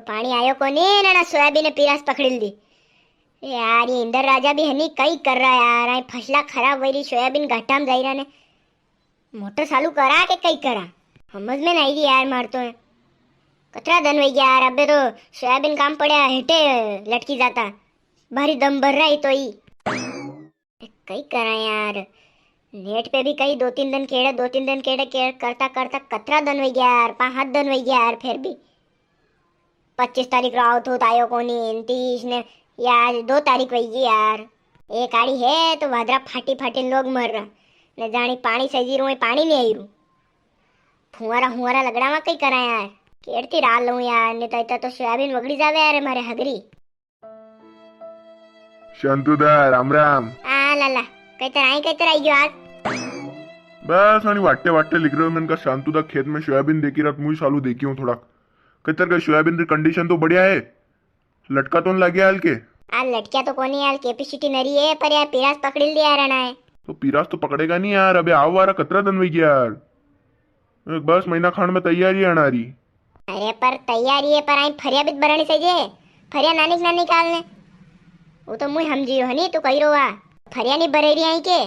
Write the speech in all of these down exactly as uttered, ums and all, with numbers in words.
पाणी आयो कोनी ने, ना सोयाबीन ने पिरास पकड़ी ली। यार, ये इंदर राजा भी हनी कई कर रहा यार, आई फसला खराब वई री, सोयाबीन घाटा में जाई रहा ने। मोटर चालू करा के कई करा, समझ में नहीं री यार मार तो। कतरा दन वई गया यार, अबे तो सोयाबीन काम पड़ा हेटे लटकी जाता, भारी दम भर रहा ही तो ही। कई करा यार, नेट पे भी कई दो तीन दिन केड़े, दो तीन दिन केड़े, केड़े करता करता कतरा दिन वई गया यार, पाँच सात दिन वई गया यार, फिर भी पच्चीस तारीख रो आवतो तो आयो कोनी, तीस ने, या आज दो तारीख वई गई यार। एक आड़ी है तो वादरा फाटी फाटी लोग मर रहा, ने जाणी पाणी सजी रू है, पाणी नी आई रू। फुआरा हुआरा लगड़ावा कई करा यार, केड़ती राह लूं यार, नी तो इतना तो सोयाबीन वगड़ी जावे यार मारे हगरी। शांतुदा, राम राम। आ लाला, कैतर आई, कैतर आई गयो आज? बस, अणी वाटे वाटे लिख रहे हो। मैंने कहा, शांतुदा खेत में सोयाबीन देखी रात, मुई सालू देखी हूँ थोड़ा। कैतर का सोयाबीन री कंडीशन तो बढ़िया है, लटका तो न लाग्या हाल के? आ लटकिया तो कोनी हाल, कैपेसिटी नरी है, पर यार पिरास पकड़ी लिया रहना है। तो पिरास तो पकड़ेगा नहीं यार, अबे आव वारा कतरा दन वई गया यार। एक बस महीना खान में तैयारी आना री। अरे पर तैयारी है, पर आई फरिया भी तो भरणी चाहिए। फरिया नानी की नानी काल ने। वो तो मुई समझियो हनी, तू कही रो वा। फरिया नी भरे री आई के?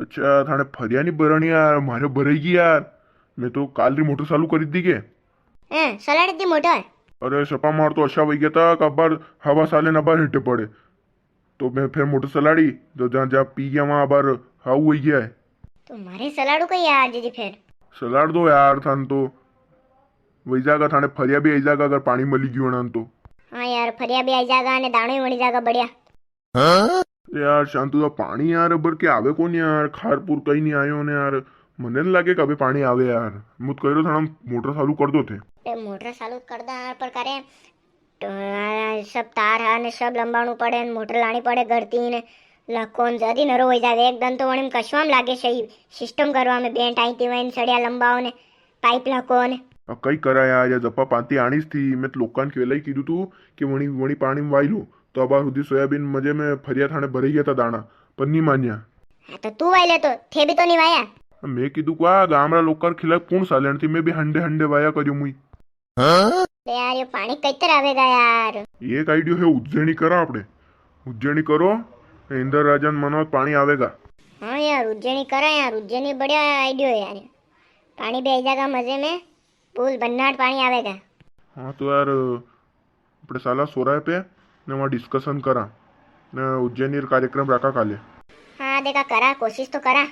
अच्छा, थाने फरिया नी भरणी यार, मारे भरेगी यार। मैं तो काल री मोटर चालू करी दी के। हैं, सलाड़ दी मोटर? अरे सपा मार तो अशा वई गया था कि अबार हवा साले न अबार हेटे पड़े। तो मैं फिर मोटर सलाड़ी, तो जहाँ जहाँ पी गया वहाँ अबार हाउ वई गया है। तो मारे सलाड़ू कई यार जीजी फिर? सलाड़ दो यार थान तो। वई जागा थाने फरिया भी आई जागा अगर पाणी मली गयो ना तो। हाँ यार, फरिया भी आई जागा ने दाणो ही मली जागा बढ़िया। हाँ? अरे यार शांतुदा, पाणी यार अबर के आवे कोनी यार, खारपुर कई नी आयो ने यार। मने नी लागे के अबे पाणी आवे यार। मु तो कही रो थाना मोटर चालू कर दो थे। अरे मोटर चालू कर दा यार, पर करे तो, आ, सब तार हा ने सब लंबाणू पड़े ने मोटर लानी पड़े घर ती ने। लाखो ने जदी नरो होई जावे, एक दन तो वणी में कसवा में लागे सही सिस्टम करवा में, बेंट आई ती वही सड़िया लंबाओ ने पाइप लाखो ने। आ, कई करा यार, या जप्पा पाती आणी ज थी। मैं तो लोकां ने वेला ही कीधु तू कि वणी, वणी पाणी में वाई लो, तो अबार हुदी सोयाबीन मजे में फरिया थाने भरई गया था दाणा, पर नी मान्या। हाँ, तो तू वाई ले तो, थे भी तो नी वाया। मैं कीधु का गाम रा लोकां रे खिलाफ कुण सालेण थी, मैं भी हंडे हंडे वाया कर्यो मुई। अरे यार, यो पाणी कैतर आवेगा यार? ये एक आइडियो है, उज्जैनी करा आपणे। उज्जैनी करो, इंदर राजा ने मनाओ, पाणी आवेगा। हाँ यार, उज्जैनी करा यार, उज्जैनी बढ़िया आइडियो है यार। पाणी भी आई जागा मजे में, फुल भन्नाट पाणी आवेगा। हाँ तो यार, आपणे साला सोराय पे ने वहाँ डिस्कशन करा, ने उज्जैनी रो कार्यक्रम राखा काले। हाँ देखा, करा, कोशिश तो करा।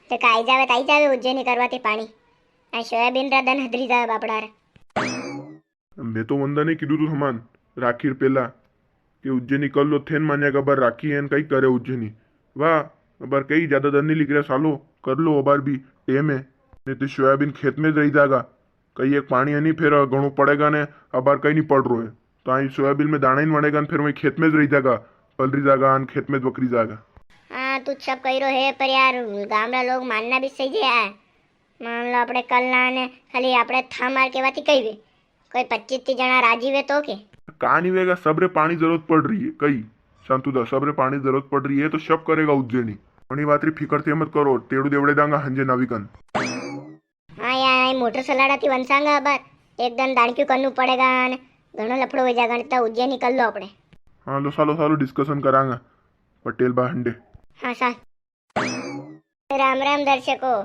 देखा, आई जावे तो आई जावे उज्जैनी करवा ती पाणी। आ सोयाबीन रा दन हदरी जावे बापड़ा रे। मैं तो वंदा ने कीधु तू थमान राखी रे पेला के उज्जैनी कर लो, थे नी मान्या के अबार राखी है ने कई करे उज्जैनी। वाह, अबार कई ज्यादा दन नी लिख रहा सालो, कर लो अबार भी टेम है। नी तो सोयाबीन खेत में ज रही जागा। कई एक पाणी है नी, फिर घणो पड़ेगा ने अबार कई नी पड़ रो है। तो आई सोयाबीन में दाणा ही नी वणेगा ने फिर वही खेत में ज रही जागा, पलरी जागा ने खेत में ज वकरी जागा। हाँ, तू सब कही रो है, पर यार गाम रा लोग मानना भी सही है यार। मान लो आपणे कल ना ने खाली आपणे था मार के बात ही कही वे, कोई पच्चीस तीस जणा राजी वे तो के? का नी वेगा, सबरे पाणी जरूरत पड़ री है। कई शांतुदा, सबरे पाणी जरूरत पड़ री है तो सब करेगा उज्जैनी। वणी बात री फिकर थे मत करो, तेड़ू देवड़े दांगा हंजे नाविकन। हाँ यार, आई मोटर सलाड़ा थी वंसांगा अबार, एक दन दाणक्यू करनू पड़ेगा ने घणो लफड़ो हो जाएगा, नी तो उज्जैनी कर लो आपणे। हाँ लो सालो, सालो डिस्कशन करांगा पटेल बा हंडे। हाँ साल। राम राम दर्शकों,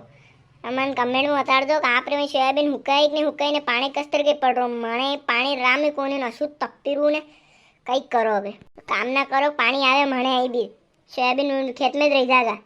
अमन कमेंट में बताड़ दो कि आप रे में सोयाबीन हुकाई कि नी हुकाई ने पाणी कस्तर के पड़ रो। माने पाणी राम ही कोनी ने असु तपती रू ने कई करो अबे। काम ना करो, पाणी आवे म्हणे आई भी। सोयाबीन खेत में ज रही जागा।